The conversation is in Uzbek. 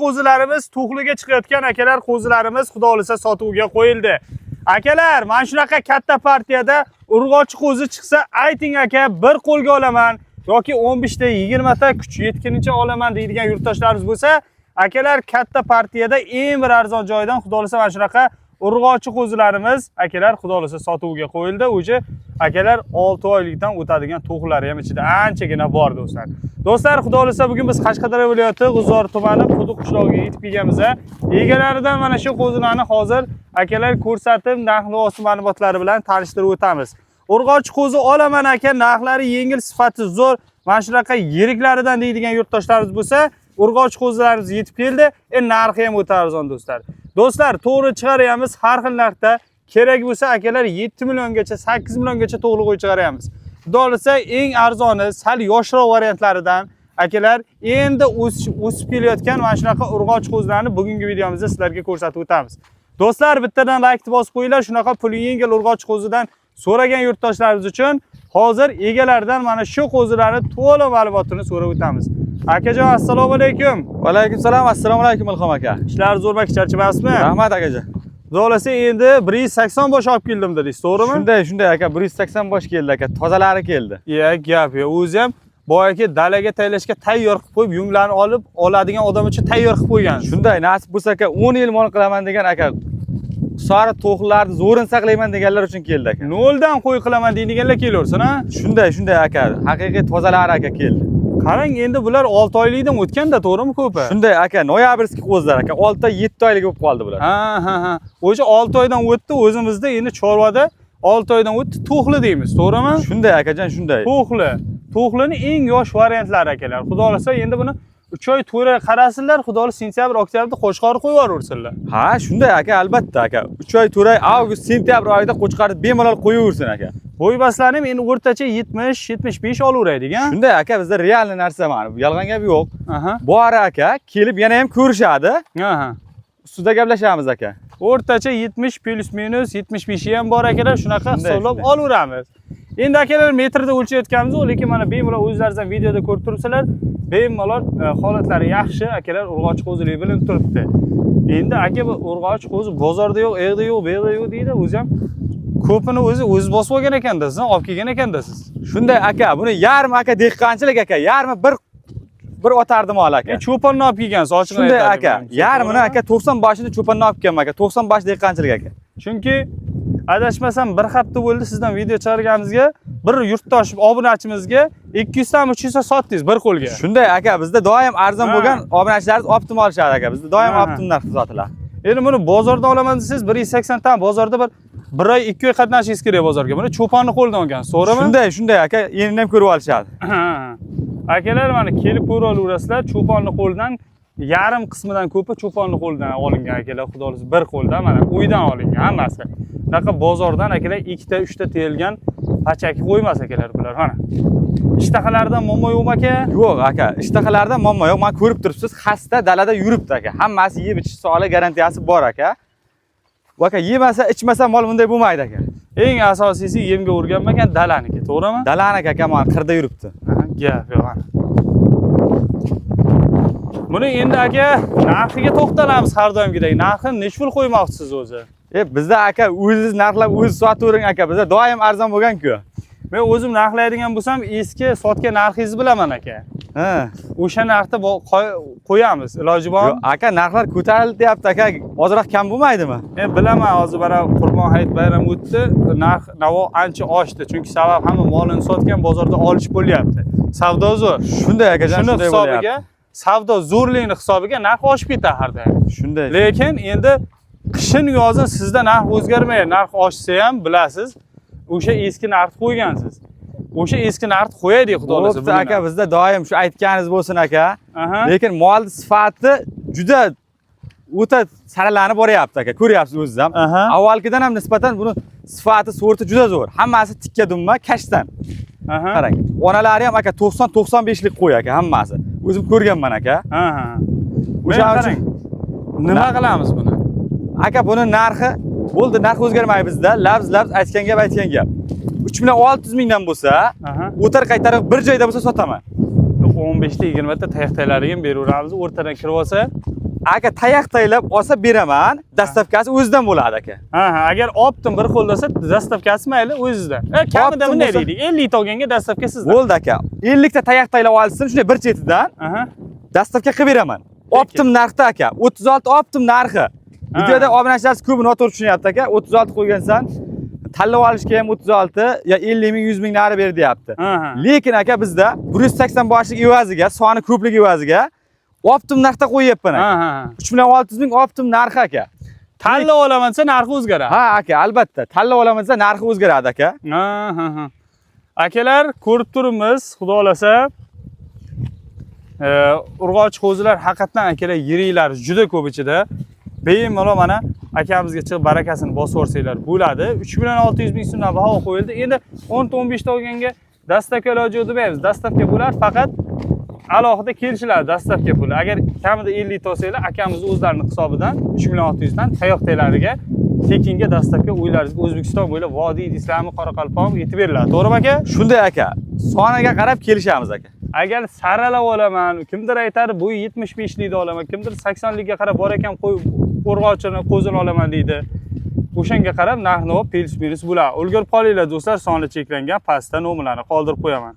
Qo'zilarimiz to'xliga chiqayotgan akalar, qo'zilarimiz xudo xohlasa sotuvga qo'yildi. Akalar, mana shunaqa katta partiyada urg'ochi qo'zi chiqsa, ayting aka, bir qo'lga olaman yoki 15 ta, 20 ta kuch yetgunicha olaman deydigan yurtdoshlarimiz bo'lsa, akalar, katta partiyada eng bir arzon joydan xudo xohlasa mana shunaqa urg'ochi qo'zilarimiz, akalar, xudo xohlasa sotuvga qo'yildi. O'sha akalar 6 oylikdan o'tadigan to'xlari ham ichida anchagina bor, do'stlar. Do'stlar, xudo xohlasa bugun biz Qashqadaryo viloyati G'uzor tumani Quduq qishlog'iga yetib kelganmiz. Egalaridan mana shu qo'zilarni hozir akalar ko'rsatib, narx navosi ma'lumotlari bilan tanishtirib o'tamiz. Urg'ochi qo'zi olaman aka, narxlari yengil, sifati zo'r. Mana shunaqa yiriklaridan deydigan yurtdoshlarimiz bo'lsa, urg'ochi qo'zilarimiz yetib keldi. Narxi ham o'ta arzon, do'stlar. Do'stlar, to'g'ri chiqaryapmiz har xil narxda. Kerak bo'lsa akalar 7 milliongacha, 8 milliongacha to'g'ri qo'yib chiqaryapmiz. Xudo xohlasa eng arzoni sal yoshroq variantlaridan akalar, endi o'sib kelayotgan mana shunaqa urg'ochi qo'zilarni bugungi videomizda sizlarga ko'rsatib o'tamiz. Do'stlar, bittadan like bosib qo'yinglar, shunaqa puli yengil urg'ochi qo'zidan so'ragan yurtdoshlarimiz uchun hozir egalaridan mana shu qo'zilarni to'liq ma'lumotini so'rab o'tamiz. Akajon, assalomu alaykum. Va alaykum salom, assalomu alaykum, Ilhom aka. Ishlar zo'rmi, charchamasmi? Rahmat, akajon. Xudo xohlasa endi 180 bosh olib keldim dedingiz, to'g'rimi? Shunday aka, 180 bosh keldi aka, tozalari keldi. Ya, gap yo'q. O'zi ham boyagi dalaga taylashga tayyor qilib qo'yib, yunglarni olib oladigan odam uchun tayyor qilib qo'ygan. Shunday, nasib bo'lsa aka, 10 yil mol qilaman degan aka, sari to'xlarni zo'rini saqlayman deganlar uchun keldi aka. Noldan qo'y qilaman deydiganlar kelaversin, ha? Shunday aka, haqiqiy tozalari aka keldi. Qarang, endi bular 6 oylikdan o'tganda, to'g'rimi ko'pi? Shunday aka, ноябрьский qo'zilar aka, 6 7 oylik bo'lib qoldi bular. Ha. O'sha 6 oydan o'tdi, o'zimizda endi chorvada 6 oydan o'tdi, to'xli deymiz, to'g'rimi? Shunday akajon, shunday. To'xli. To'xlini eng yosh variantlari akalar. Xudo xohlasa endi buni 3 oy 4 oy qarasinlar, xudo xohlasa sentyabr, oktyabrda qo'chqor qo'yib yuborsinlar. Ha, shunday aka, albatta aka. 3 oy, 4 oy, avgust, sentyabr oyida qo'chqorni bemalol qo'yaversin aka. Bo'y-bastlarni ham endi o'rtacha 70-75 olaveraylik, ha? Shunday aka, bizda реальный narsa mana, yolg'on gap yo'q. Bor aka, kelib yana ham ko'rishadi. Ustida gaplashamiz aka. O'rtacha 70 плюс минус 75 ham bor akalar, shunaqa hisoblab olaveramiz. Endi akalar, metrda o'lchayotganimiz yo'q, lekin mana bemalol o'zlaringiz ham videoda ko'rib turibsizlar. Bemalol holatlari yaxshi akalar, urg'ochi qo'zilik bilinib turibdi. Endi aka, bu urg'ochi qo'zi bozorda yo'q, yerda yo'q, bu yerda yo'q deydi, o'zi ham ko'pini o'zi bosib olgan ekanda, siz olib kelgan ekanda siz. Shunday aka, buni yarmi aka dehqonchilik aka, yarmi bir otardi mol aka. Cho'ponni olib kelgansiz, ochig'ini Shunday aytadi aka, bu. yarmini aka 90 boshini cho'ponni olib kelganman aka, 90 bosh dehqonchilik aka. Chunki adashmasam bir hafta bo'ldi sizdan video chiqarganimizga, bir yurtdosh obunachimizga 200 dan 300 ta sotdingiz bir qo'lga. Shunday aka, bizda doim arzon bo'lgan obunachilarimiz оптом olishadi aka. Bizda doim оптом narxda sotiladi. Endi buni bozorda olaman desangiz 180 dan bozorda bir oy 2 oy qatnashingiz kerak bozorga. Buni cho'ponni qo'lidan olgansiz, to'g'rimi? Shunday aka, endi ham ko'rib olishadi. Akalar, mana kelib ko'rib olaverasizlar, cho'ponni qo'lidan yarim qismidan ko'pi cho'ponni qo'lidan olingan akalar, xudo xohlasa bir qo'ldan, mana uydan olingan hammasi. Bunaqa bozordan akalar ikkita, uchta terilgan pachaki qo'ymas akalar bular, mana. Ishtahalardan muammo yo'qmi aka? Yo'q aka, ishtahalarda muammo yo'q. Mana ko'rib turibsiz, xasta dalada yuribdi aka. Hammasi yeb ichish sog'lik garantiyasi bor aka. Bu aka yemasa, ichmasa mol bunday bo'lmaydi aka. Eng asosiysi yemga o'rganmagan, dalaniki, to'g'rimi? Dalaniki aka, mana qirda yuribdi. Aha, gap yo'q, mana. Buni endi aka narxiga to'xtalamiz har doimgidek. Narxini nechi pul qo'ymoqchisiz o'zi? Bizda aka o'zingiz narxlab o'zingiz sotavering aka. Bizda doim arzon bo'lgan-ku. Men o'zim narxlaydigan bo'lsam, eski sotgan narxingizni bilaman aka. O'sha narxda qo'yamiz. Iloji bormi? Yo'q, aka, narxlar ko'tarildi deyapti aka. Ozroq kam bo'lmaydimi? Men bilaman, hozir mana Qurbon hayit bayram o'tdi, narx navo ancha oshdi. Chunki sabab hamma molini sotgan, bozorda olish bo'lyapti. Savdo zo'r. Shunday akajon, Shuni shunday hisobiga, bo'lyapti. savdo zo'rligini hisobiga narx oshib ketadi har doim. Shunday. Lekin endi qishin yozin sizda narx o'zgarmaydi. Narx oshsa ham bilasiz, o'sha eski narxni qo'ygansiz. O'sha eski narxni qo'yaylik xudo xohlasa. Bo'pti aka, bizda doim shu aytganingiz bo'lsin aka. Lekin mol sifati juda o'ta saralanib boryapti aka. Ko'ryapsiz o'zingiz ham. Avvalgidan ham nisbatan buni sifati, sorti juda zo'r. Hammasi tikka dumma, kashtan. Qarang. Onalari ham aka 90-95 lik qo'y aka hammasi. O'zim ko'rganman aka. O'sha O'sha qarang. Nima qilamiz buni? Aka, buni narxi bo'ldi, narx o'zgarmaydi bizda. Labz labz aytgan gap aytgan gap. 3 million 600 mingdan bo'lsa, o'tar qaytarib bir joyda bo'lsa sotaman. 15 ta 20 ta tayoqtaylariga ham beraveramiz. O'rtadan kirib olsa. Aka, tayoq taylab olsa beraman, доставка si o'zidan bo'ladi, aka. Ha, agar оптом bir qo'l desa, доставка si mayli o'zizda. Kamida Оптом bunday bo'lsa- deylik. 50 ta olganga доставка sizda. Bo'ldi, aka. 50 ta tayoq taylab olsin, shunday bir chetidan доставка qilib beraman. Оптом narxda, aka. 36 оптом narxi. Videoda obunachilar ko'pi noto'g'ri tushunyapti, aka. 36 qo'ygansan, tanlab olishga ham 36 yo 50 ming, 100 ming nari ber deyapti. Lekin, aka, bizda 180 boshlik evaziga, soni ko'pligi evaziga оптом narxda qo'yyapman, aka. Ha, ha. 3 million 600 ming оптом narxi, aka. Tanlab olaman desa, narxi o'zgaradi. Ha, aka, albatta. Tanlab olaman desa, narxi o'zgaradi, aka. Ha. Akalar, ko'rib turibmiz, xudo xolasa. Urg'ochi qo'zilar haqiqatdan, akalar, yiriklar juda ko'p ichida. Bemalol mana akamizga chiqib barakasini bosib yuborsanglar bo'ladi. 3 million 600 ming so'mdan baho qo'yildi. Endi 10 ta 15 ta olganga доставка iloji yo'q demaymiz. Доставка bo'lar, faqat alohida kelishiladi доставка puli. Agar kamida 50 ta olsanglar, akamiz o'zlarini hisobidan 3 million 600 dan tayoq taylariga tekinga доставка uylaringizga O'zbekiston bo'ylab, vodiy deysizlarmi, Qoraqalpog'mi, yetib beriladi. To'g'rimi, aka? Shunday, aka. Soniga qarab kelishamiz, aka. Agar saralab olaman, kimdir aytadi, bo'yi 75 likni olaman, kimdir 80 likka qarab bor ekan, qo'y urg'ochini, qo'zini olaman deydi. O'shanga qarab narx-navo плюс-минус bo'ladi. Ulgurib qolinglar, do'stlar, soni cheklangan, pastda nomerlarni qoldirib qo'yaman.